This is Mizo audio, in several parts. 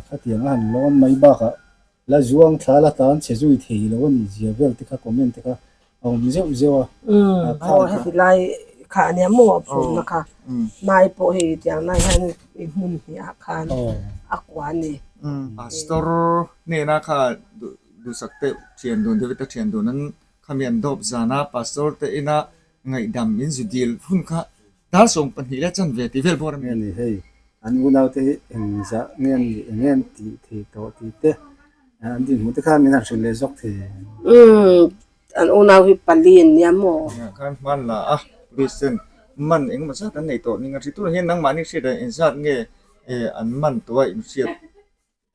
Khatiang a han lawn mai bakah la zuang thla la tan chhe zui thei lo a nih zia vel te kha comment te kha a awm zeuh zeuh a. Aw heti lai kha a nia maw a phumna kha nai pawh hei tiang lai hian i hmun hnih ah khan a kua a ni. Pastor hnena kha duhsak te thian dun David a thian dun an khami an dawp zan a pastor te ina ngaihdam in zu dil hun kha Dar 12 leh chanve tih vel bawr a ni. Nge hei an unaute hi engzah nge an nih eng nge an tih thei tawh tih te an dinhmuh te khan min han hrilh leh zawk thei. Umm an unau hi pali an nia maw? Engah khan hman la a police ten man engemaw zat an nei tawh ning a hri tur hian nangmahni hriat ah engzat nge an man tawh a inhriat.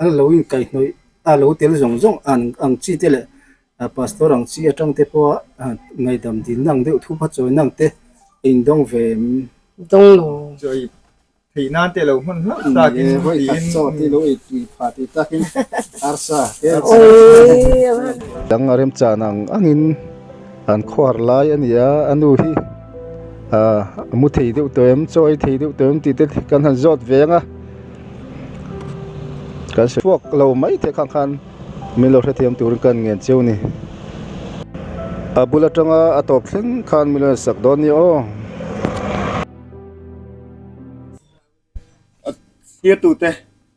An lo inkaihhnawih a lo tel zawng zawng an ang chi te leh pastor ang chi atang te pawha ngaihdam dilna ang deuh thu pha chawina ang te a indawng ve em? Dawng lo. Chaw ei theih nan te lo hman hlauh takin tiin. Chaw te lo ei tui phah tih takin arsa te. Dang a remchan ang angin an khuar lai a ni a, a nu hi a mu thei deuh tawh em chaw ei thei deuh tawh em tih te kan han zawt ve ang a. Kan hre chhuak lo mai thei khang khan min lo hrethiam turin kan ngen cheu ni. A bul atanga a tawp thleng khan min lo sak dawn ni aw. A thliartute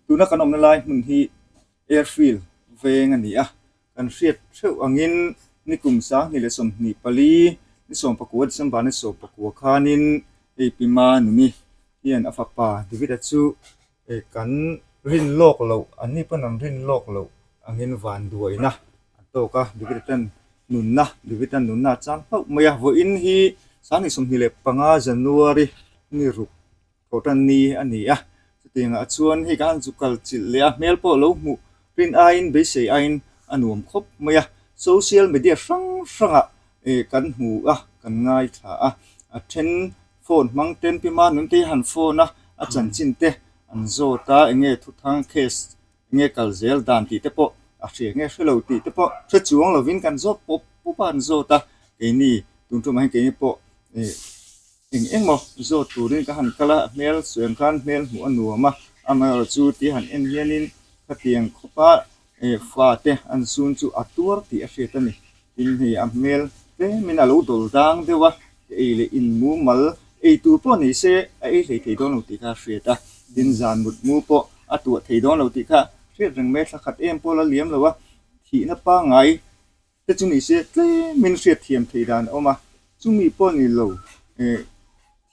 tuna kan awmna lai hmun hi airfield veng a ni a, kan hriat theuh angin nikum 2024 ni 19 December ni 19 khanin hei Pima Nuni hian a fapa David-a chu kan rin lawk loh, an ni pawn an rin lawk loh angin van duaina an tawk a, David-a tan nunna, David-a nunna a chang hlauh mai a, vawiin hi 2025 January ni ruk thawhtan ni a ni a, chutiangah chuan hei ka han chu kal chilh leh a, hmel pawh lo hmuh rin aiin beisei aiin a nuam khawp mai a, social media hrang hrangah kan hmu a, kan ngaithla a, a then phone hmang ten pi ma nun te hi han phone a, a chanchin te an zawt a, eng nge thuthang case eng nge kal zel dan tih te pawh a hria nge hre lo tih te pawh hre chuang lovin kan zawt pawp pawp a an zawt a, keini tun tumah hian keini pawh ih eng eng maw zawt turin ka han kal a, a hmel suan khan hmel hmuh a nuam a, amaherawhchu tih han en hianin khatiang khawpa ih fa te an sun chu a tuar tih a hriat a ni. Tin hei a hmel tlemin a lo dawl dang deuh a, ei leh in mumal ei tur pawh ni se a ei hlei thei dawn lo tih kha a hriat a, tin zan mut mu pawh a tuah thei dawn lo tih kha hriat reng mai a, thla khat em pawh la liam lo a, thihna pangngai te chu ni se tlemin hriat thiam thei dan a awm a, chumi pawh ni lo eh.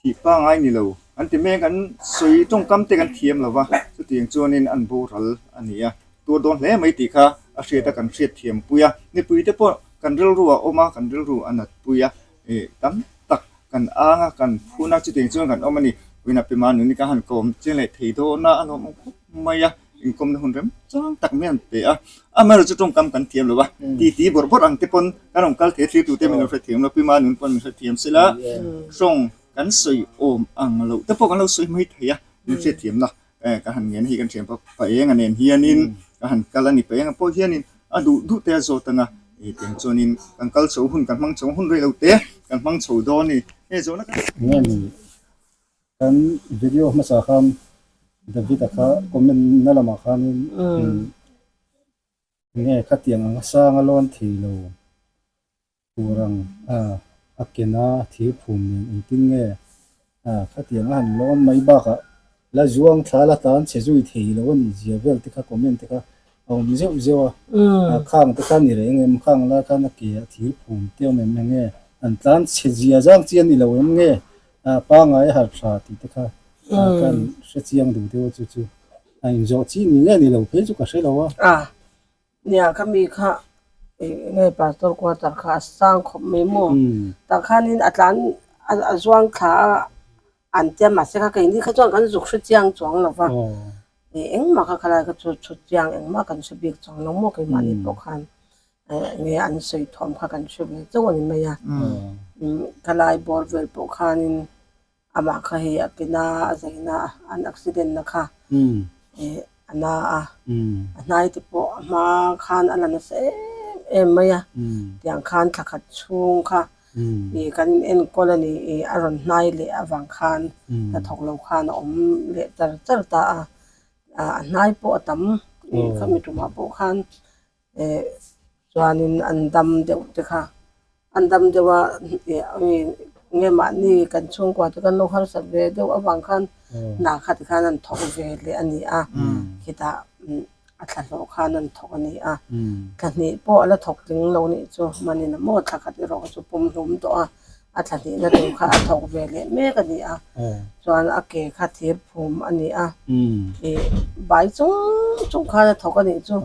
Thih pangngai ni lo an ti mek, an sawi tawngkam te kan thiam lo va, chutiang chuanin an boral a ni a, tur dawn hle mai tih kha a hriat a, kan hriat thiam pui a, mipui te pawh kan rilru a awm a, kan rilru a nat pui a, ih tam tak kan ang a, kan phun a, chutiang chuan kan awm a ni. Vawiinah Pima nuni ka han kawm chiang leh thei dawn a, a lawmawm khawp mai a, inkawmna hun rem chang tak mai an pe a, amaherawhchu chu tawngkam kan thiam lo va, titi bawrh bawrh ang te pawn kan rawn kal thei a, thlir tute min lo hrethiam lo, Pima nun pawn min hrethiam sela, tawng kan sawi awm ang loh te pawh kan lo sawi mai thei a, min hriatthiamna ka han ngen a hei kan thiam pawh paeng a nen hianin ka han kal a ni, paeng pawh hianin a duh duh te a zawt ang a, tiang chuanin kan kal chho hun kan hmang chho hun rei lo te kan hmang chho dawn a ni, hei zawhna ka. Kan video hmasa khan David-a kha comment na lamah khanin enge khatiang anga sang a lawn thei lo tur ang a a ken a thir phum nen engtin nge a khatiang a han lawn mai bakah la zuang thla la tan chhe zui thei lo a nih zia vel te kha comment te kha a awm zeuh zeuh a, khang te kha ni reng em, khang lai khan a ke a thir phum te awm em enge an tlan chhe zia zang chi a ni lo em nge A pangai a har tha tih te kha kan hre chiang duh deuh a chu chu a inzawh chi ni nge ni lo phei chu ka hre lo a. A nia ka mi kha eng nge pastor quarter kha a sang khawp mai maw tah khanin a tlan a zuang thla a an tia mahse kha keini kha chuan kan zuk hre chiang chuang lo va engmah kha khalai kha chu chhut chiang engmah kan hre bik chuang lo maw keimahni pawh khan. Enge an sawi thawm kha kan hre ve chauh a ni mai a, ka lai bawr vel pawh khanin amah kha hei a ke na a zai na a an accident na kha a na a, a hnai te pawh a hma khan a la nasa em em mai a, tiang khan thla khat chhung kha ih kan in enkawl a ni ih a rawn hnai leh avang khan hnathawk lo khan a awm leh char char ta a. A hnai pawh a tam khami tumah pawh khan chuanin an dam deuh te kha an dam deuh a nge mahni kan chhungkua te kan lo harsat ve deuh avang khan hna kha tikhan an thawk ve leh a ni a khitah a thla hlawh khan an thawk a ni a thla hnih pawh a la thawk tling lo nih chu manin a maw thla khat erawh chu pum hlum tawh a a thla hnihna tur kha a thawk ve leh mek a ni a chuan a ke kha thir phum a ni a ih bai chung chung khan a thawk a nih chu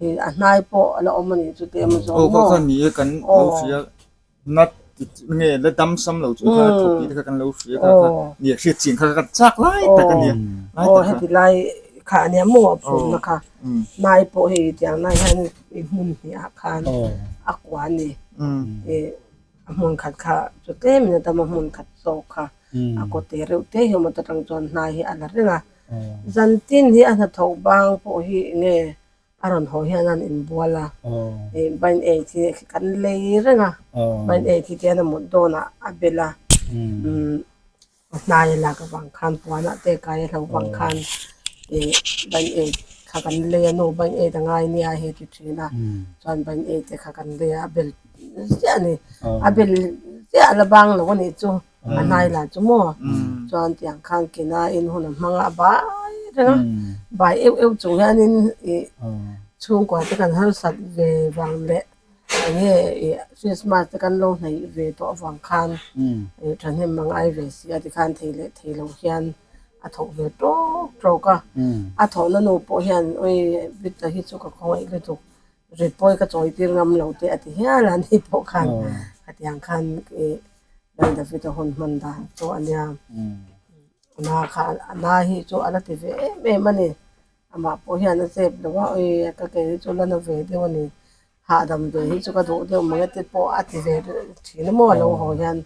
ih a hnai pawh a la awm a nih chu tlem a zawng maw aw ni e kan lo hria nat nge la dam sam lo chung khan a thawk tih te kha kan lo hria kha kha ni a hriat chian kha ka chak lai tak a nia lai tak heti lai kha a nia maw a phumna kha hnai pawh hei tiang lai hian hmun hnih ah khan a kua a ni ih A hmun khat kha chu tlem in a tam a, hmun khat zawk kha a kaw te reuh te hi awm a, ta tang chuan hnai hi a la reng a. Zantin hi a hnathawh bang pawh hi enge a rawn haw hian an inbual a, ih band aid hi kan lei reng a, band aid hi tihian a mut dawnah a bel a, umm A hnai a lak avang khan puanah te kai a hlo vang khan ih band aid kha kan lei a nu band aid a ngai nia hei ti thin a chuan band aid te kha kan lei a a bel ziah a ni a bel ziah a la bang lo a nih chu a hnai lah chu maw chuan tiang khan kina in hun a hmang a a bai reng a bai euh euh chung hianin ih chhungkua te kan harsat ve vang leh. Enge ih Christmas te kan lo hnaih ve tawh avang khan ih thahnem a ngai ve si a tikhan thei leh thei lo hian a thawk ve tawk tawk a. A thawhna nu pawh hian awi Victor hi chu ka khawngaih lutuk rit pawi ka chawi tir ngam lo te a ti hial a ni pawh khan khatiang khan ih Lal David-a hun hman dan chu a nia. A na kha a na hi chu a la ti ve em em a ni. Amah pawh hian a zep lo a, awi ka ke hi chu la na ve deuh a ni. Hahdam ve hi chu ka duh deuh mang e te pawh a ti ve thin a maw a lo haw hian.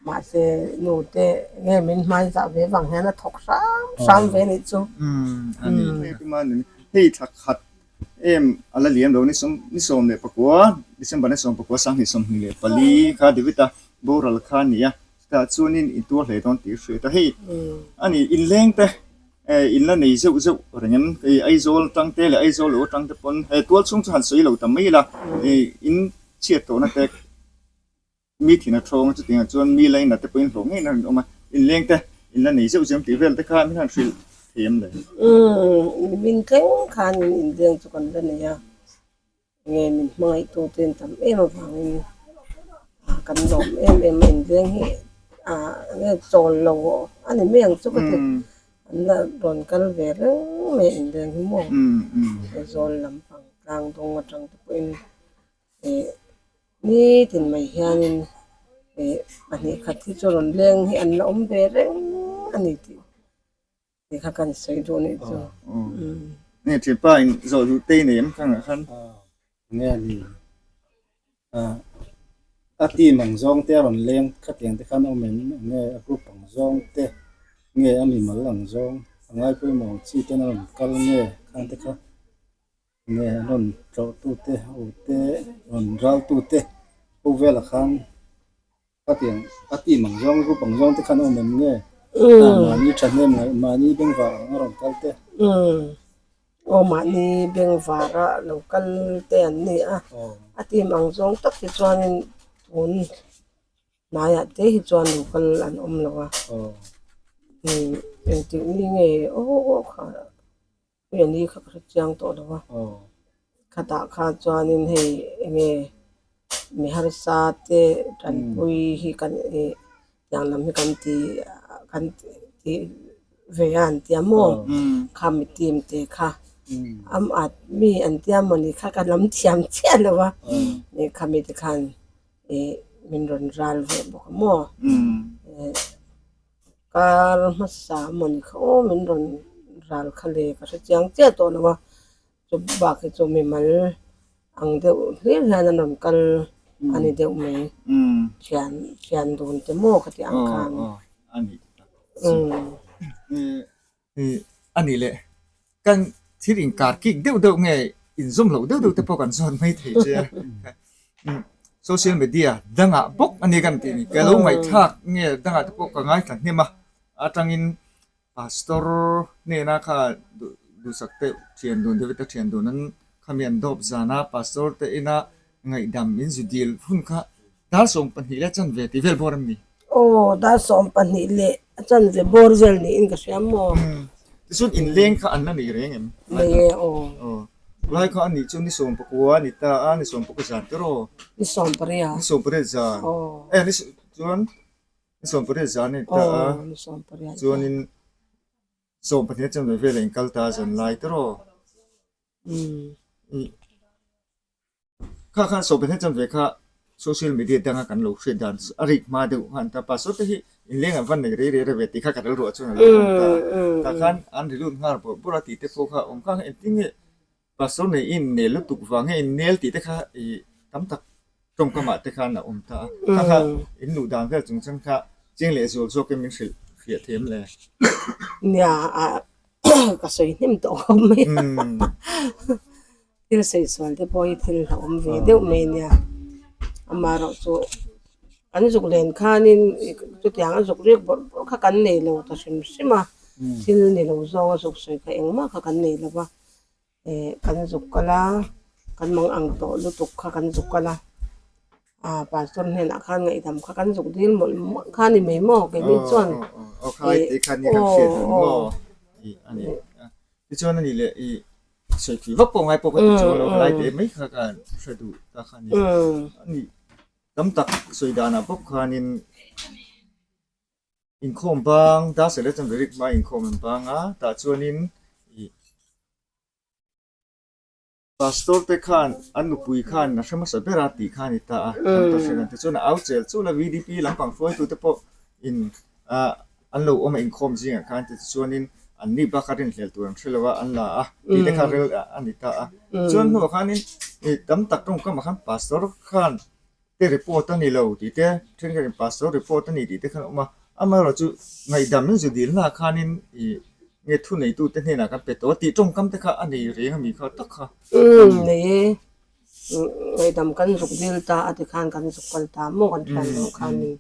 Mahse nu te nge min hmai zah ve vang hian a thawk hram hram ve nih chu. Umm a ni. Hei thla khat em a la liam lo ni sawm ni 14 December ni 14 2024 kha David a boral kha a ni a chutah chuanin in tuar hle dawn tih a hriat a hei a ni inleng te in la nei zeuh zeuh reng em hei Aizawl atang te leh Aizawl lo atang te pawn he tual chhung chu han sawi lo ta mai ila in chhiat tawhna te Mi thin a thawng a, chutiangah chuan mi lainat te pawhin hlawh ngeiin a rawn awm a, inleng te in la nei zeuh zeuh tih vel te kha min han hrilh thei em le? Umm, min tleng khan min inleng chu kan la nei a, nge min hmangaihtu te an tam em avangin kan lawm em em a, inleng hi ah nge chawl lo a ni mai ang chu ka ti, an la rawn kal ve reng mai a inleng hi maw, Aizawl lampang tlang dawng atang te pawhin ih Nitin mai hianin ih pahnih khat hi chu rawn leng hi an la awm ve reng a ni tih tih kha kan sawi duh anih chu. Nge thianpa in zawh duh te i nei em kha ngah khan? Nge ni a team ang zawng te a rawn leng khatiang te khan a awm em? Nge a group ang zawng te nge a mimal ang zawng a ngai pawimawh ang chi ten a rawn kal nge khang te kha? Nge an rawn tlawhtute ho te rawn raltute ho velah khan khatiang a team ang zawng group ang zawng te khan a awm em nge mahni thahnem ngaih mahni bengvar ang a rawn kal te. Aw mahni bengvara lo kal te an ni a, a team ang zawng tak hi chuanin tun hnaiah te hi chuan lo kal an awm lo a, engtik ni nge aw kha. Hei a ni kha ka hre chiang tawh lo a, khatah kha chuanin hei enge mi harsa te tanpui hi kan ih tiang lam hi kan ti kan ti ve a an tia maw kha mi team te kha am at mi an tia mawni kha ka lam thiam chiah lo a kha mi te khan ih min rawn ral ve bawk a maw. Kar hmasa mawni kha aw min rawn ral kha le ka hre chiang chiah tawh lo a, chu bak hi chu mimal ang deuh hlir hian an rawn kal a ni deuh mai, thian thian dun te maw ka tih ang khan. A nih leh kan thil inkar kik deuh deuh nge inzawm loh deuh deuh te pawh kan zawn mai thei che a. Social media dangah bawk a ni kan tih ni. Ka lo ngaihthlak nge dangah te pawh ka ngaithla hnem a, atangin pastor hnena kha Duhsak te thian dun David-a thian dun an khami an dawp zan a, Pastor te ina ngaihdam in zu dil hun kha dar 12 leh chanve tih vel bawr em ni? Aw, dar 12 leh a chanve bawr vel niin ka hria maw? Tichuan inleng kha an la nei reng em? Nei e, aw. Aw, lai kha a nih chu ni 19 a ni ta a, ni 19 zan te rawh. Ni 18. Ni 18 zan. Aw. E, ni chuan ni 18 zan a ni ta a. Aw, ni 18. Chuanin 12 chanve vel a inkal ta zan lai te rawh. Kha khan 12 chanve kha social media danga kan lo hriat dan a rik hma deuh khan ta pastor te hi inleng an van nei rei rei rei ve tih kha ka rilruah chuan a lo awm ta a. Tah khan an ri lut nghal bawrh bawrh a tih te pawh kha a awm kha engtin nge pastor nei in nel lutuk vang nge in nel tih te kha ih tam tak tawngkamah te khan a awm ta a. Kha kha in luh dan vel chungchang kha chiang leh zual zawkin min hrilh fiah thiam le. Nia ka sawi hnem tawh khawp mai a. Thil sawi sual te pawh hi thil hlauhawm ve deuh mai a nia. Amaherawh chu kan zuk len khanin chutiang a zuk rik bawrh bawrh kha kan nei lo ta hrim hrim a. Thil ni lo zawng a zuk sawi kha engmah kha kan nei lo va. Eh kan zuk kal a, kan mang ang tawh lutuk kha kan zuk kal a. Ah pastor hnenah khan ngaihdam kha kan zuk dil mawlh mawlh kha a ni mai maw keini chuan. Aw kha te kha nia kan hriat dun maw a ni. Tichuan a ni leh i sawi pui vak pawh ngai pawh ka ti chuang lo helai te mai kha ka hre duh ta kha a ni. A ni tam tak sawi danah bawk khanin inkhawm bang dar sele chuan Verik hma inkhawm an bang a tah chuanin i Pastor te khan an nupui khan a hre hmasa ber a tih kha a ni ta a, kan ta hre dan te chuan a au chel chul a, VDP lampang hruaitu te pawh in ah an lo awm a inkhawm zingah khan ti chuanin an ni bak a rinhlel tur an hre lo a, an la a tih te kha rel a ni ta a. Chuan hnuah khanin ih tam tak tawngkamah khan Pastor khan te report a ni lo tih te thenkhatin pastor report a ni tih te khan a awm a, amaherawh chu ngaihdam in zu dilna ah khanin ih nge thuneitu te hnenah kan pe tawh a tih tawngkam te kha a nei reng a mi kha tak kha. Umm nei e, ngaihdam kan zuk dil ta a tikhan kan zuk kal ta maw kan thian loh khanin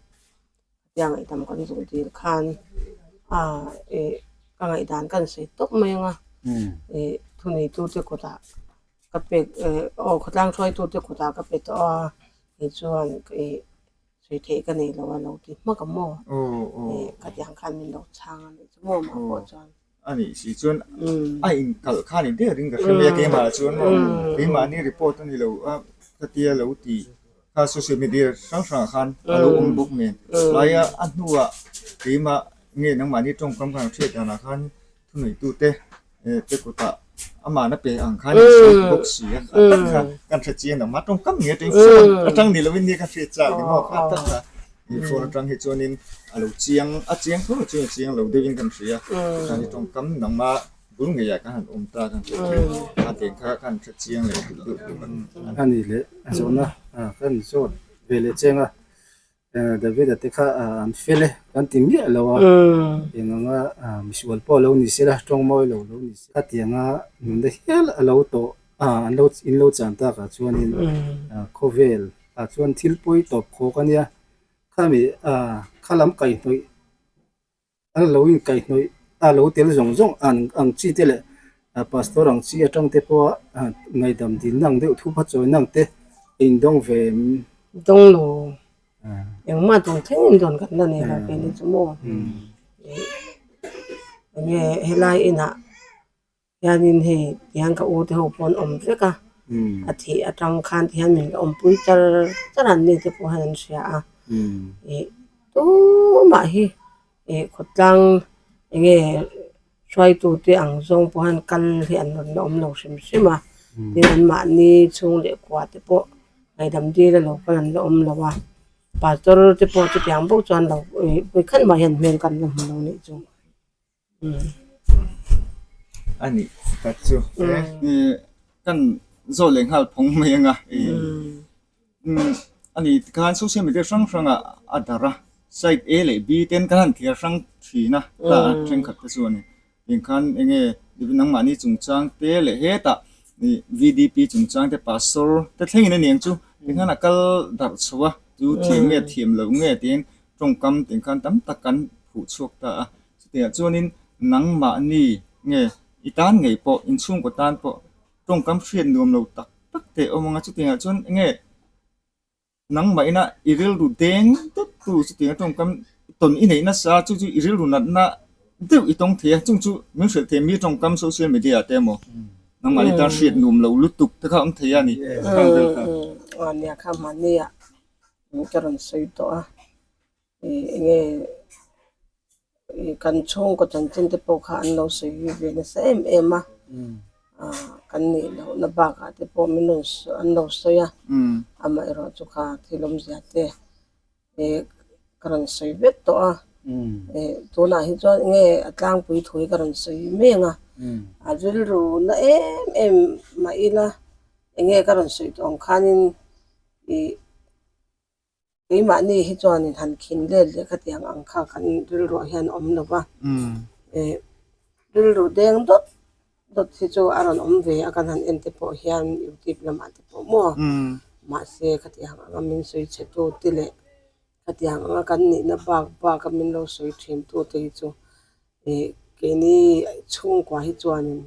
tia ngaihdam kan zuk dil khan a ih ka ngaihdan kan sawi tawp mai ang a ih thuneitu te kutah Ka pek eh aw khawtlang hruaitute kutah ka pe tawh a, kei chuan ih sawi theih ka nei lo a lo ti hmak a maw? Ih khatiang khan min lo chhang a nih chu maw mah pawh chuan. A nih si chuan a inkalh kha ni der in ka hre mai a keimah chuan maw keimahni report a ni lo a khatia lo ti kha social media hrang hrangah khan a lo awm bawk nen tlai a a hnuah keimah nge nangmahni tawngkam khan hriat danah khan thuneitute te kutah amah na pe ang khan in sawi bawk si a kha tak kha kan hre chiang lo mah tawngkam nge atangin phone atang ni lovin nia ka hriat chak ni maw kha tak kha i phone atang hi chuanin a lo chiang a chiang tho chuan a chiang lo deuhin kan hria tikhan i tawngkam nangma bul ngeiah khan han awm ta kan hre thei kha teng kha kan hre chiang leh duh deuh bawk a ni. A ni leh a zawhna kan zawt ve leh chiang a. David-a te kha an fel e kan ti miah lo a, eng anga misual pawh lo ni sela, tawng mawi lo lo ni sela, khatianga nunna hial a lo tawh an lo in lo chan takah chuanin khawvel ah chuan thil pawi tawp khawk a nia, khami kha lam kaihhnawih A lo inkaihhnawih a lo tel zawng zawng ang ang chi te leh pastor ang chi atang te pawha ngaihdam dilna ang deuh thupa chawina ang te a indawng ve em? Dawng lo. Engmah tun thleng in dawn kan la nei lo keini chu maw. Enge helai inah Hianin hei tihian ka u te ho pawh an awm vek a, a thih atang khan tihian min la awmpui char char an ni te pawh hian an hria a, ih tumah hi ih khawtlang eng nge hruaitu te ang zawng pawh hian kal hi an rawn la awm lo hrim hrim a, tin anmahni chhung leh kua te pawh ngaihdam dil a lo kal an la awm lo a, pastor te pawh chutiang bawk chuan lo ih vawikhat mah hian hmel kan la hmu lo nih chu. A nih tak chu kan zawh leh nghal phawng mai anga a ni tikhan social media hrang hrangah a darh a side A leh B ten kan han thliar hrang thin a ta thenkhat te chu a ni engkhan enge nangmahni chungchang te leh hetah VDP chungchang te pastor te thlengin a ni ang chu tikhan a kal darh chho a chu thiam nge thiam loh nge tiin tawngkam tih khan tam tak kan phuh chhuak ta a. Chutiangah chuanin nangmahni nge I tan ngei pawh, inchhungkaw tan pawh tawngkam hriat nuam lo tak tak te a awm ang a, chutiangah chuan enge nangmah ina i rilru deng deuh tu chutianga tawngkam tawn i neih nasa chu chu i rilru natna deuh i tawng thei a, chung chu min hrilh thei mi tawngkam social media ah te emaw nangmahni tan hriat nuam lo lutuk te kha a awm thei a ni. Nia kha mahni ah ka rawn sawi tawh a, enge Kan chhungkaw chanchin te pawh kha an lo sawi ve nasa em em a, kan nih lohna bakah te pawh min rawn an lo sawi a, amaherawh chu kha thil awmzia te ka rawn sawi vek tawh a, tunah hi chuan enge a tlangpui thu hi ka rawn sawi mek a, a rilru na em em mah ila enge ka rawn sawi tawh ang khanin ih. Keimahni hi chuanin han khin let leh khatiang ang kha kan rilruah hian awm lo va, eh rilru deng dawt dawt hi chu a rawn awm ve a kan han en te pawh hian youtube lamah te pawh maw mahse khatiang anga min sawi chhe tu te leh khatiang anga kan nihna bak bak a min lo sawi thin tu te hi chu eh keini chhungkua hi chuanin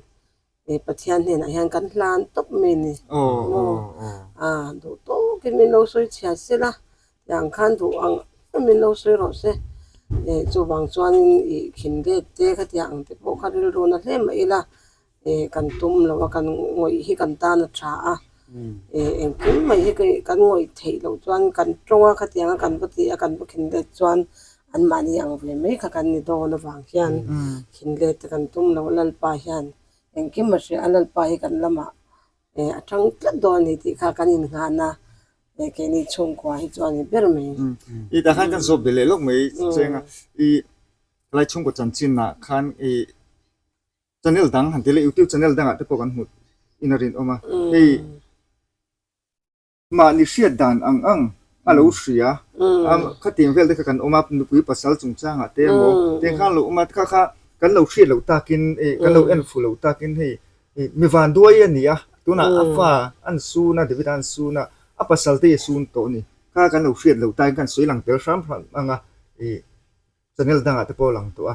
He Pathian hnenah hian kan hlan tawp mai a ni. Maw? A duh tawkin min lo sawi chhia se la, tiang khan duh ang em min lo sawi rawh se. Eh chuvang chuanin ih khin let te khatiang ang te pawh kha rilru na hle mai ila eh kan tum lo a, kan ngawih hi kan tan a tha a. Eh engkim mai hi kan ngawih theih loh chuan kan tawng a khatiang a kan va tih a kan va khin let chuan anmahni ang ve mai kha kan ni dawn avang hian khin let te kan tum lo a Lalpa hian engkim a hria a Lalpa hi kan lamah eh a tang tlat dawn a ni tih kha kan innghan a eh keini chhungkua hi chu a ni ber mai. I tah khan kan zawp ve leh lawk mai cheng a i lai chhungkaw chanchinah khan i channel dang han ti leh youtube channel dangah te pawh kan hmuh in a rinawm a hei Mahni hriat dan ang ang a lo hria a, khatiang vel te kha kan awm a, nupui pasal chungchangah te emaw tiang khan lo awm a, kha kha kan lo hriat loh takin eh kan lo en fu loh takin hei mi vanduai a ni a, tunah a fa an sun a, David a an sun a, a pasal te hi a sun tawh a ni, kha kan lo hriat loh takin kan sawi lang tel hram hram ang a, ih. Channel dangah te pawh a lang tawh a,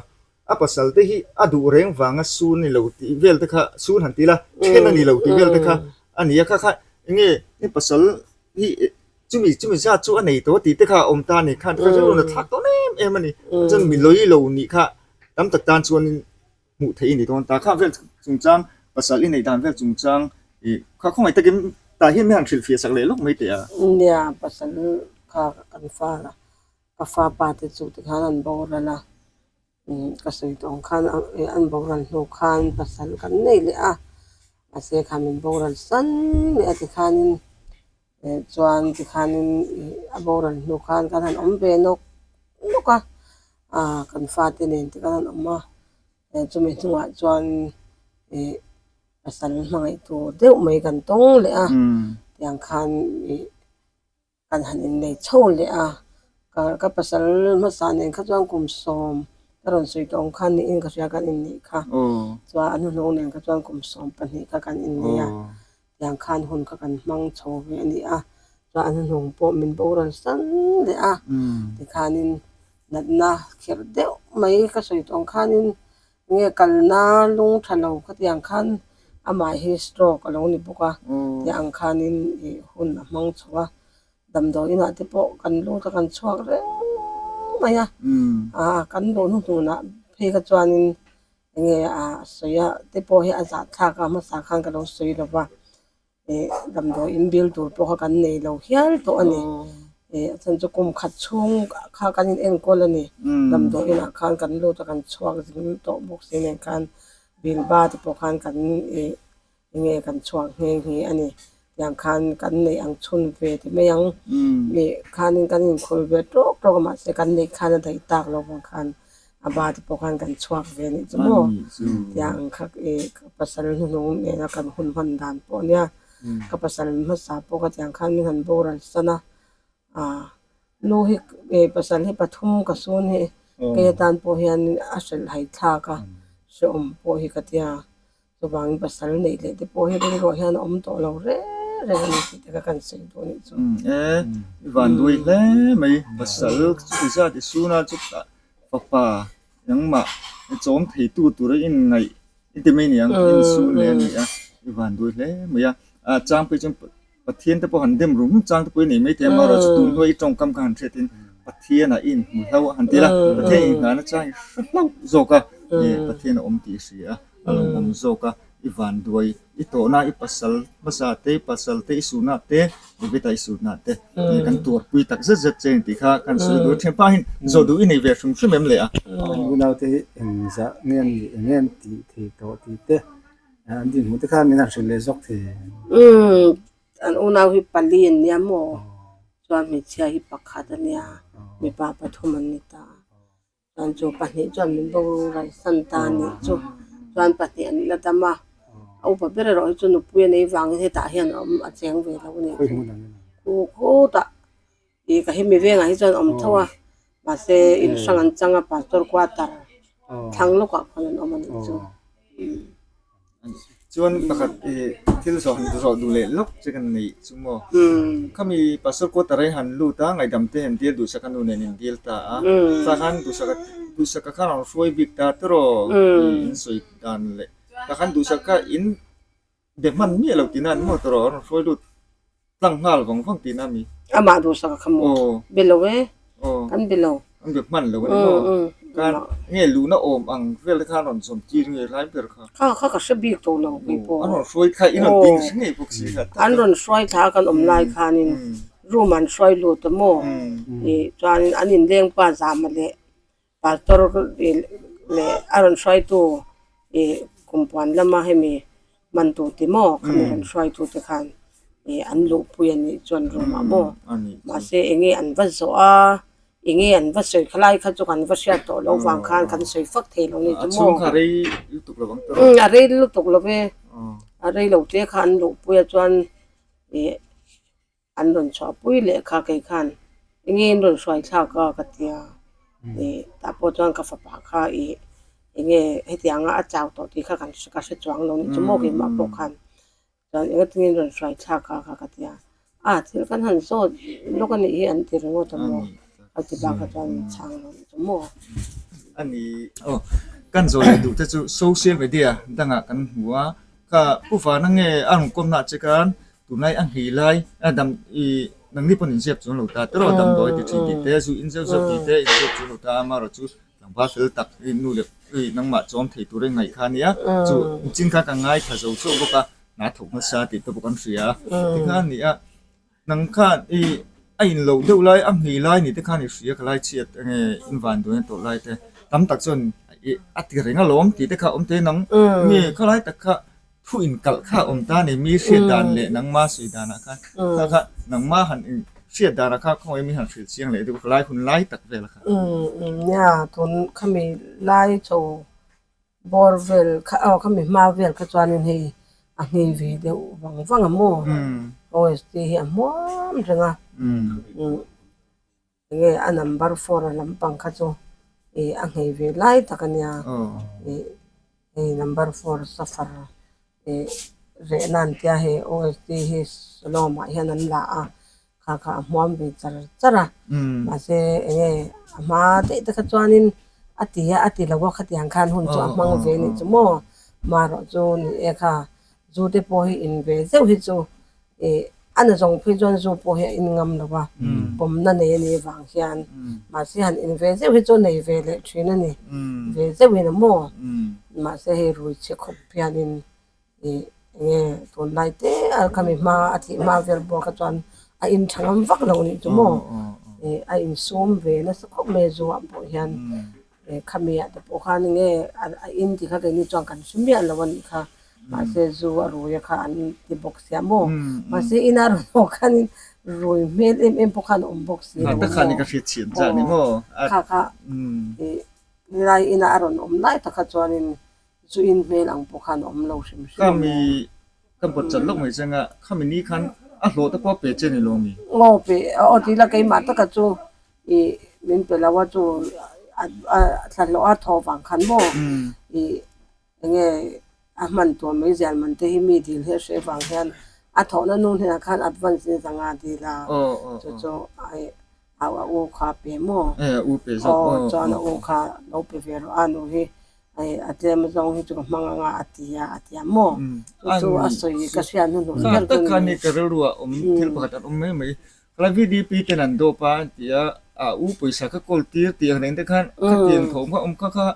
a pasal te hi a duh reng vanga sun ni lo tih vel te kha sun han ti ila then a ni lo tih vel te kha a ni a, kha kha enge i pasal hi chumi chumi zat chu a nei tawh tih te kha a awm ta a ni khan kha rilru na thlak dawn em em a ni, chuan mi lawi lo nih kha tam tak tan chuanin hmuh theih i ni dawn ta, kha vel chungchang pasal i neih dan vel chungchang ih kha khawngaih takin tah hian mi han hrilhfiah sak leh lawk mai teh a. Nia pasal kha kan far a. Ka fa pa te chu tikhan an boral a, ka sawi tawh ang khan an boral hnu khan pasal kan nei leh a, mahse kha min boral san leh a tikhanin chuan tikhanin a boral hnu khan kan han awm ve nawk nawk a, ah kan fate nen te kan han awm a, chumi hnungah chuan ih pasal hmangaih tur deuh mai kan tawng leh a, tiang khan ih. Kan han innei chho leh a, ka ka pasal hmasa nen kha chuan kum sawm ka rawn sawi tawh ang khan niin ka hria kan inneih kha. Chuan a hnuhnawng nen kha chuan kum 12 kha kan innei a, tiang khan hun kha kan hmang chho ve a ni a. Chuan a hnuhnawng pawh min boral san leh a, tikhanin natna kherh deuh mai ka sawi tawh ang khanin nge kalna lung tha lo khatiang khan amah hi stroke a lo ni bawk a tih ang khanin ih hun a hmang chho a damdawi inah te pawh kan lut a kan chhuak reng mai a ah kan luh hnuhnunah phei kha chuanin enge a sawi a te pawh hi a zahthlak a hmasa khan ka lo sawi lo va. Ih damdawi in bill tur pawh kha kan nei lo hial tawh a ni. Ih a chhan chu kum khat chhung kha kan in enkawl a ni. Damdawi inah khan kan lut a kan chhuak zing tawh bawk si nen khan bill ba te pawh khan kan ih enge kan chhuak nghe nghe a ni. Tiang khan kan neih ang chhun ve ti mai ang. Ih khanin kan inkhul ve tawk tawk a mahse kan neih khan a daih tak lo vang khan a ba te pawh khan kan chhuak ve anih chu maw tiang ang kha ih ka pasal hnuhnung nena kan hun hman dan pawh ania ka pasal hmasa pawh kha tiang khan min han boral san a ah nu hi ih pasal hi pathum ka sun hi kei atan pawh hian a hrelh hai thlak a hrehawm pawh hi ka tia. Chuvangin pasal neih leh te pawh hi rilruah hian a awm tawh lo reng reng a ni tih te kha kan sawi duh a nih chu. E, i van duai hle mai. Pasal chuti zat i suna chutah fapa engmah chawm theitu tura inngaih. I ti mai niang, i insun leh a ni a, i van duai hle mai a. A chang phei chuan Pathian te pawh han dem rum rum chang te pawh i nei mai thei a, amaherawhchu tun hnuai i tawngkam kha han hriatin Pathianah i inhmu hlau a han ti la, Pathian inngahna chang i hre hlauh zawk a, Pathian a awm tih i hria a, a lo awm zawk a, i van duai i tawhna i pasal hmasa te, i pasal te i suhna te, David-a i suhna te kan tuarpui tak zet zet che tih kha kan sawi duh a, thianpa hian zawh duh i nei ve hrim hrim em le a? Kan unaute hi engzah nge an nih, eng nge an tih thei tawh tih te an dinhmuh te kha min han hrilh leh zawk thei. Umm an unau hi pali an nia maw? Chuan hmeichhia hi pakhat a nia, mipa pathum an ni ta. Chuan chu pahnih chuan min bo ralsan ta a nih chu. Chuan pahnih an la dam a, a upa ber erawh hi chu nupui a nei vangin hetah hian a awm a cheng ve lo a nih chu. Khu khutah ih ka hemi vengah hi chuan a awm tho a, mahse in hrang an chang a pastor quarter thlang lawkah khawn an awm a nih chu. Chuan pakhat ih thil zawh han zawh duh leh lawk che kan neih chu maw? Khami pastor quarter a han lut a, ngaihdam te han dil duhsak a nu nen in dil ta a, tah khan duhsak duhsaka khan a rawn hruai bik ta tawrh in sawi dan leh tah khan duhsaka in be hman miah lo tihna an maw tawrh a rawn hruai lut tlang nghal vang vang tihna a mi? Amah duhsak a kha maw? Be lo e, kan be lo. An be hman lo a ni maw? Khan nge luhna awm ang vel te khan rawn zawm tir nge lai ber kha? Kha kha ka hre bik tawh lo kei pawh. An rawn hruai kha i rawn ding hre ngei bawk si kha. An rawn hruai thla a kan awm lai khanin room an hruai lut a maw? Ih chuanin an inleng pa zama leh Pastor leh a rawn hruaitu ih kumpuan lama hemi man tur ti maw khami rawn hruaitu te khan ih an luhpui a nih chuan room ah maw mahse eng nge an va zawh a eng nge an va sawi khalai kha chu kan va hriat tawh loh vang khan kan sawi fak thei lo ni chu maw a rei lutuk lo ve a rei lo te kha an luhpui a chuan ih. An rawn chhuahpui leh kha kei khan enge in rawn hruai thlak a ka ti a, ih tah pawh chuan ka fapa kha ih enge hetianga a chau tawh tih kha kan ka hre chuang lo nih chu maw keimah pawh khan chuan enge tinge in rawn hruai thlak a kha ka ti a, a thil kan han zawt lawk a nih hi an ti ringawt a maw a ti bak kha chuan min chhang lo nih chu maw. A ni aw kan zawh leh duh te chu social media dangah kan hmu a, kha Pu Vana nge a rawn kawmna ah che khan Tunlai a nghei lai a dam i nangni pawn inziak chuang lo ta tawrh a damdawi ti thin tih te zu in zeuh zeuh tih te inziak chuang lo ta a amaherawh chu tlangval fel tak i nu leh i nangmah chawm thei tur i ngaih kha a nia chu chin kha ka ngaithla zo chauh bawk a hna thawk nasa tih te pawh kan hria a tikhan a ni a nang khan i a in loh deuh lai a nghei lai ni te khan i hria ka lai chhiat enge in van duai tawh lai te tam tak chuan i a ti reng alawm tih te kha a awm thei a nang nge khawlai tak kha Thu inkalh kha a awm ta a ni, mi hriat dan leh nangma sawi danah khan kha kha nangma han hriat danah kha khawngaih mi han hrilh chiang leh deuh lai hun lai tak vel kha. Nia tun khami lai chho bawr vel kha aw khami hma vel kha chuanin hei a nghei ve deuh vang vang a maw OST hi a hmuam reng a. Enge a number four a lampang kha chu ih a nghei ve lai tak a nia ih hei number four suffer ih reh na an tia hei OSD hi Salom ah hian an la a kha kha a hmuam ve char char a mahse enge a hma daih te kha chuanin a ti a a ti lo a khatiang khan hun chu a hmang ve a nih chu maw marawh chu ni e kha zu te pawh hi in ve zeuh hi chu. Ih a na zawng phei chuan zu pawh hi a in ngam lo a, pawmna nei a nih vang hian mahse han in ve zeuh hi chu nei ve leh thin a ni, ve zeuhin a maw? Mahse hei rui chhe khawp hianin ih enge tunlai te a khami hma a thih hma vel bawk kha chuan a in tha ngam vak lo nih chu maw? Ih a insum ve nasa khawp mai a zu ah pawh hian. Khami ah te pawh khan enge a in tih kha keini chuan kan hre miah lo a nih kha mahse zu a rui a kha an ti bawk sia maw mahse ina rawn haw khanin rui hmel em em pawh khan a awm bawk si lo maw kha kha ih nilai ina a rawn awm lai tak kha chuanin zu in hmel ang pawh khan a awm lo hrim hrim a maw. Ka bawt chat lawk mai chang a, khami ni khan a hlawh te pawh a pe che ni lo mi? Aw pe, aw ti la keimah taka chu ih min pe lo a chu a thla hlawh a thaw vang khan maw ih enge a hman tur mai zial man te hi mi dil hi a hre vang hian a thawhna nu hnenah khan advance in zanga dil a chu chu a u kha a pe maw aw chuan a u kha lo pe ve rawh a nu hi. Hei a tlem zawng hi chu ka hmang anga a ti a, a ti a maw? Chu chu a sawi ka hriat hnuhnawh ber chu a ni. Ka rilru ah awm thil pakhat an awm mai mai. Khalai VDP ten an dawp a an ti a, a u pawisa ka kawl tir tih ang reng te khan khatiang thawm kha awm kha kha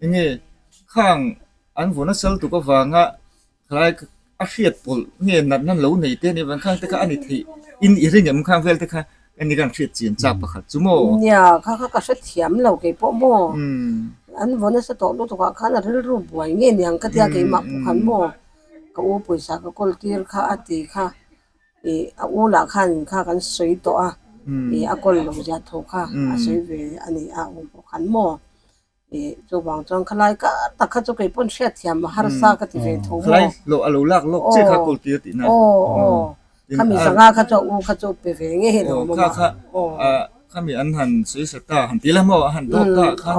enge khang an vawn a sal tuk avanga Khalai a hriat pawlh nge natna lo nei te nih vang khang te kha a ni theih in i ring em khang vel te kha eng kan hriat chian chak pakhat chu maw? Nia, kha kha ka hre thiam lo kei pawh maw? An vaw nasa tawh lutuk ah khan a rilru buai nge niang ka tia keimah pawh khan maw ka u pawisa ka kawl tir kha a ti kha ih a u lah khan kha kan sawi tawh a ih a kawl lo zia tho kha a sawi ve a ni a u pawh khan maw. Ih chuvang chuan khalai kar tak kha chu kei pawn hriatthiam a harsa ka ti ve tho maw? Khalai hlawh a lo lak lawk che kha kawl tir tihna. Aw aw khami zanga kha chu a u kha chu pe ve nge he lo maw kha kha khami an han sawi sa ta han ti la maw a han dawt ta khan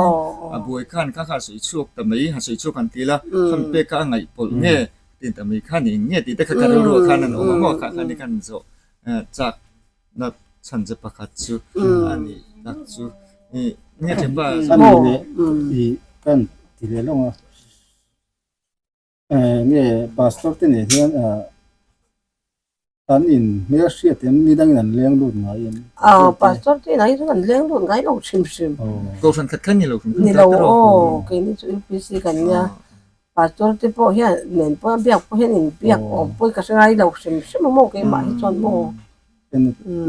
a buai khan kha kha sawi chhuak ta mai han sawi chhuak han ti la khami pek kha a ngaih pawlh nge tin ta mai kha ni nge tih te kha ka rilru ah khan an awm a maw kha kha ni khan zawh chak Na chhan che pakhat chu a nih tak chu i nge the pa A nih leh i kan ti leh lawng a. Nge pastor te nen hian an in hmel hriat em ni dangin an leng lut ngai em? Aw pastor te inah hi chuan an leng lut ngai lo hrim hrim. Kohhran khat khan ni lo hrim hrim ta tiraw? Ni lo aw keini chu UPC kan nia. Pastor te pawh hian nen pawh a biak pawh hian in biak awm pawh hi ka hre ngai lo hrim hrim a maw keimah hi chuan maw.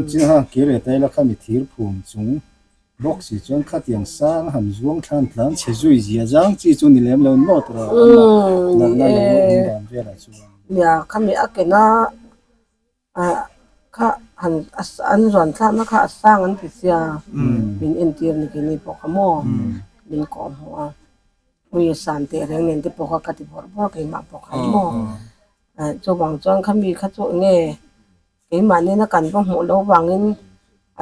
Chin khan kir leh ta ila khami thir phum chung bawk si chuan khatiang sang a han zuang thlan tlan chhe zui zia zang chi chu ni lem lo maw tura natna lo awm dan velah chuan. Nia khami a kena kha han an zuan thlakna kha a sang an ti sia min entir ni keini pawh kha maw min kawh hmuh a ui a san teh reng nen te pawh kha ka ti bawrh bawrh keimah pawh khan maw chuvang chuan khami kha chu enge keimah nena kan va hmuh loh vangin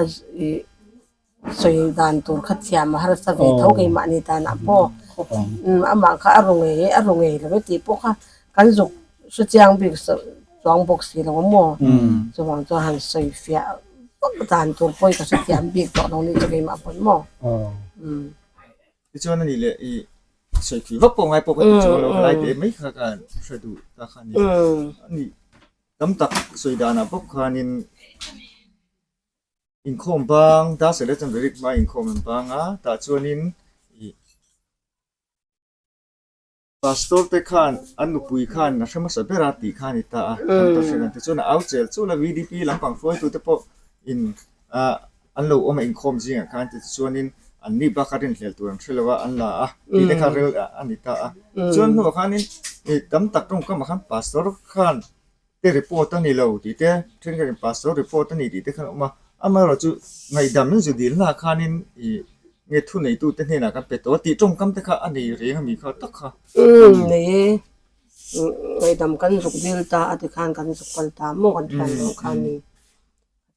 a ih Sawi dan tur kha thiam a harsa ve tho keimahni tanah pawh amah kha a ru ngei e a ru ngei lo e tih pawh kha kan zuk hre chiang bik chuang bawk si lo a maw chuvang chuan han sawi fiah vak dan tur pawh hi ka hre thiam bik tawh lo ni chu keimah pawn maw. Tichuan a nih leh i sawi thui vak pawh ngai pawh ka ti chuang lo ka lai teh mai kha ka hre duh ta kha a ni. A nih tam tak sawi danah bawk khanin Inkhawm bang, dar sele chuan Verik hma inkhawm an bang a, tah chuanin ih Pastor te khan an nupui khan a hre hmasa ber a tih kha a ni ta a, an ta hre kan ti chuan a au chel chul a, VDP lampang hruaitu te pawh in ah an lo awm a inkhawm zingah khan ti chuanin an ni bak a rinhlel tur an hre lo a, an la a tih te kha rel a ni ta a. Chuan hnuah khanin ih tam tak tawngkamah khan Pastor khan te report a ni lo tih te thenkhatin pastor report a ni tih te khan a awm a, amaherawh chu ngaihdam in zu dil hna khanin ih nge thu neitu te hnenah kan pe tawh a tih tawngkam te kha a nei reng a mi kha tak kha. Umm nei e, ngaihdam kan zuk dil ta a ti khan kan zuk kal ta maw kan thian lo khanin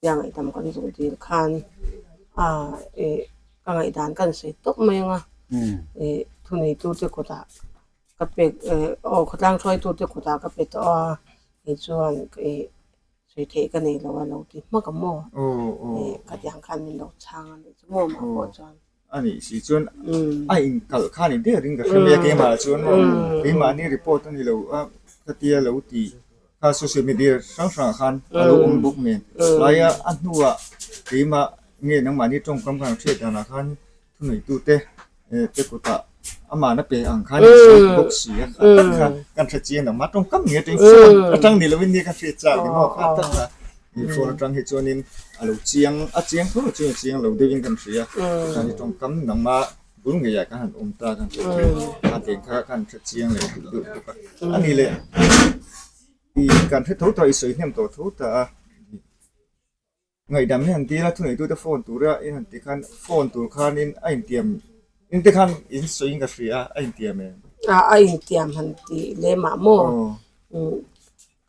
tia ngaihdam kan zuk dil khan a ih ka ngaihdan kan sawi tawp mai ang a ih thu neitu te kutah Ka pek eh aw khawtlang hruaitute kutah ka pe tawh a, kei chuan ih sawi theih ka nei lo a lo ti hmak a maw? Ih khatiang khan min lo chhang a nih chu maw mah pawh chuan. A nih si chuan a inkalh kha a ni der in ka hre mai a keimah chuan maw keimahni report a ni lo a khatia lo ti kha social media hrang hrangah khan a lo awm bawk nen tlai a a hnuah keimah nge nangmahni tawngkam khan hriat danah khan thuneitute te kutah amahna pe ang khan in sawi bawk si a kha tak kha kan hre chiang ang mah tawngkam nge atang phone atang ni lovin nia ka hriat chak ni maw kha tak kha i phone atang hi chuanin a lo chiang a chiang tho chu a chiang lo deuhin kan hria chuan i tawngkam nangma bul ngeiah khan han awm ta kan hre kha teng kha kan hre chiang leh duh deuh bawk a ani leh i kan hre tho ta i sawi hnem tawh tho ta a. Ngaihdam hi han dil a, thuneitute phone tura in han tih khan phone tur khanin a intiam in te khan in sawiin ka hria a intiam em? A a intiam han tih lem ah maw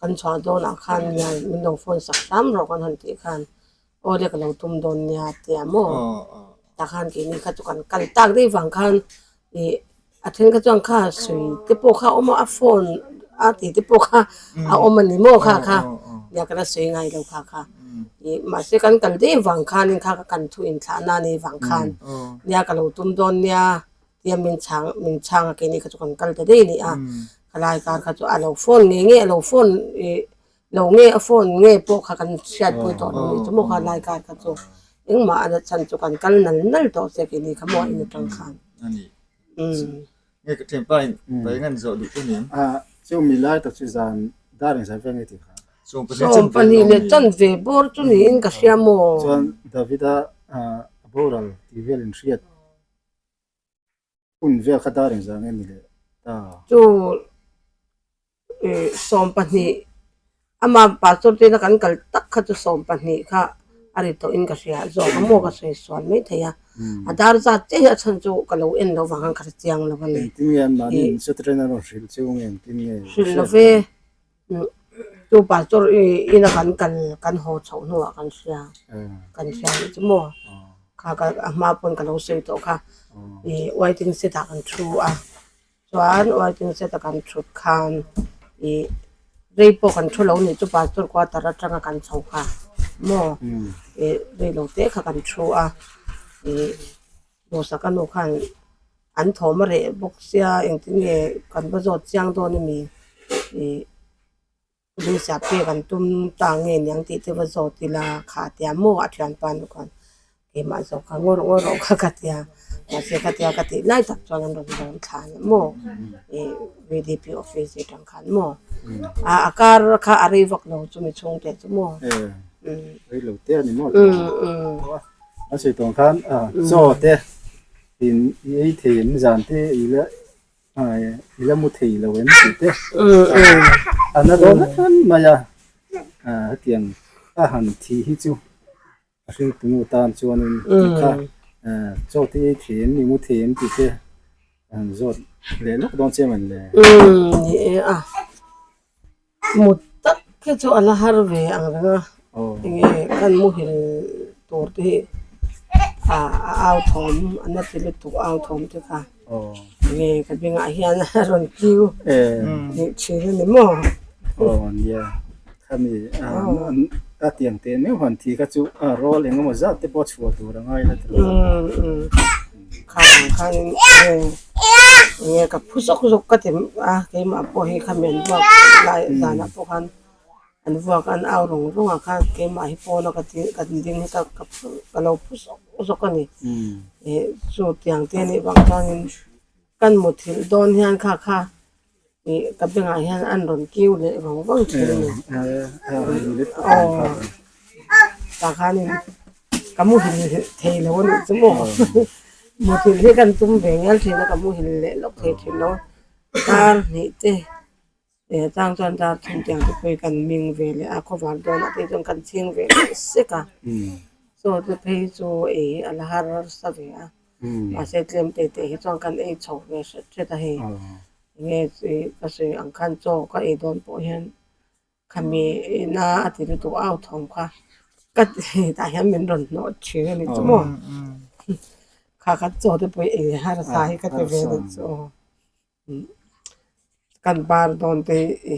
kan chhuah dawnah khan nia min lo phone sak hram rawh kan han tih khan aw le ka lo tum dawn nia tia maw tah khan keini kha chu kan kal tak daih vang khan ih A then kha chuan kha sui te pawh kha a awm a, a phone a tih te pawh kha a awm a ni maw kha kha nia ka la sawi ngai lo kha kha ih mahse kan kal daih vang khanin kha ka kan thu inthlah na a nih vang khan nia ka lo tum dawn nia. Tia min chhang min chhang a keini kha chu kan kal ta daih a ni a. Khalai kar kha chu a lo phone ngei ngei a lo phone ih lo nge a phone nge pawh kha kan hriatpui tawh lo ni chu maw kha lai kar kha chu engmah a chhan chu kan kal nal nal tawh che keini kha maw in atang khan. Umm. Nge ka thianpa in pai ngan zawh duh te nen. A chu mi lai tak chu zan dar engzah vel nge tih kha. 12 leh chanve bawr chu niin ka hria maw. Chuan Davida a boral tih vel in hriat hun vel kha dar engzah nge ni leh ta. Chu 12 ama pastor te ina kan kal tak kha chu 12 kha a ri tawhin ka hria zawk a maw ka sawi sual mai thei a a dar zat chiah hi a chhan chu ka lo en lo vang khan ka hre chiang lo a ni. Engtin nge anmahni in satrain a rawn hrilh chu nge engtin nge hrilh lo ve chu pastor ina kan kal kan haw chhoh hnuah kan hria kan hria anih chu maw kha ka a hma pawn ka lo sawi tawh kha ih waiting shed ah kan thu a. Chuan waiting shed a kan thut khan ih rei pawh kan thu lo nih chu pastor quarter atanga kan chho kha maw ih rei lo te kha kan thu a ih duhsaka nu khan an thawm a reh bawk sia engtin nge kan va zawt chiang dawn ami ih. Luisa pek an tum ta nge niang tih te va zawt ila kha a tia maw a thianpa nu khan keimah zawk kha ngaw rawh ngaw rawh kha ka tia mahse ka tia ka tih lai tak chuan an rawn dawn thla a maw ih VDP office atang khan maw a a kar kha a rei vak lo chumi chhungte chu maw rei lo te a ni maw a sawi tawng khan chaw te in i ei thei em zan te i la I la mu thei lo em tih te a na dawn em mai a, hetiang a han thih hi chu a hringtunu tan chuanin tih kha chaw te ei thei em i mu thei em tih te a han zawt leh lawk dawn chiang em le. Ni e a, mut tak hi chu a la har ve ang reng a, enge kan muhil tur te hi a au thawm a na ti lutuk au thawm te kha enge ka bengah hian a rawn kiu leh thin a ni maw. Aw nia khami a tiang teh meuh han thi kha chu a rawl eng emaw zat te pawh chhuah tur a ngai la tilo. Kha ang khanin enge ka phu zawk zawk ka ti a keimah pawh hi khami an vuak lai zanah pawh khan an vuak an au rawng rawng ah khan keimah hi pawna ka ti ka ding hi ka ka phu ka lo phu zawk zawk a ni ih chu tiang te anih vang chuanin kan muthilh dawn hian kha kha ih ka bengah hian an rawn kiu leh vang vang thin a ni aw tah khanin ka muhil thei lo a nih chu maw muthilh hi kan tum ve ngial thin a ka muhil leh lawk thei thin lo kar hnih te eh chang chuan dar thum tiang te pawh hi kan ming ve leh a khawvar dawnah te chuan kan chhing ve leh sek a chaw te phei chu ei hi a la har harsa ve a mahse tlem te te hi chuan kan ei chho ve hret hret a hei enge ka sawi ang khan chaw ka ei dawn pawh hian Khami ina a ti lutuk au thawm kha ka tah hian min rawn hnawh thin a ni chu maw kha kha chaw te pawh ei harsa hi ka ti ve deuh chu aw kan bar dawn te hi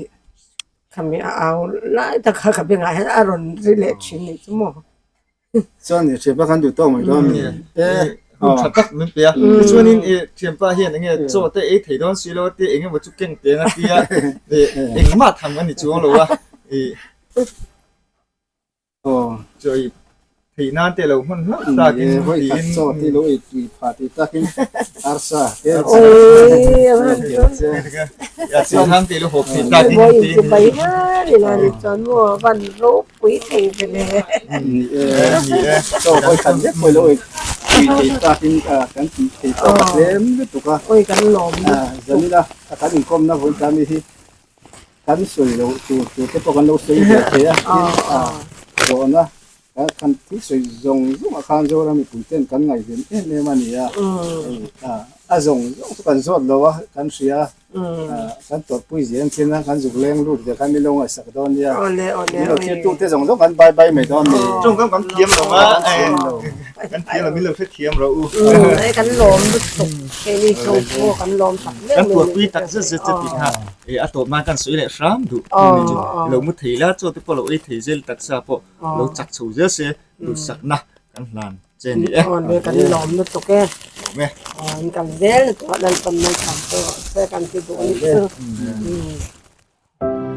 khami a au lai tak kha ka bengah hian a rawn ri leh thin a ni chu maw. Chuan i thianpa khan duh tawk mai dawn a ni. E hun tha tak min pe a. Tichuanin i thianpa hian enge chaw te ei thei dawn si lo a tia engemaw chu keng teng a tia engmah tham a ni chuang lo a. I chaw ei theih nan te lo hman hlauh takin tiin chaw te lo ei tui phah tih takin arsa te Chuan te lo hawp thei takin tiin Pui thei ve le. Ni e, ni e. Chaw hawi khat zet pawh ilo ei pui thei takin kan tih thei tawk a tlem lutuk a. Awi kan lawm lutuk. Zanina a kan inkawmna vawi ta mi hi kan sawi loh tur tur te pawh kan lo sawi ve thei a. Tin, zawhna kan thil sawi zawng zawng ah khan Zoram mipui ten kan ngaihven em em a ni a. A zawng zawng chu kan zawt lo a, kan hria a. Kan tawrhpui zel ang chin a, kan zuk leng lut ve khan min lo ngaihsak dawn nia. Min lo thirtu te zawng zawng kan bai bai mai dawn ni. Tawngkam kan thiam lo a, kan thiam lo min lo hrethiam rawh u. Kan lawm lutuk keini chu pawh kan lawm tak meuh Kan tuarpui tak zet zet che tih kha a tawp nan kan sawi leh hram duh ni chu. Lo mu thei la chaw te pawh lo ei thei zel taksa pawh lo chak chho zel se duhsakna kan hlan. Che ni e. Aw le kan lawm lutuk e. Lawm e. Aw in kal zel lutuk a Lalpan malsawm che rawh se kan ti duh a nih chu.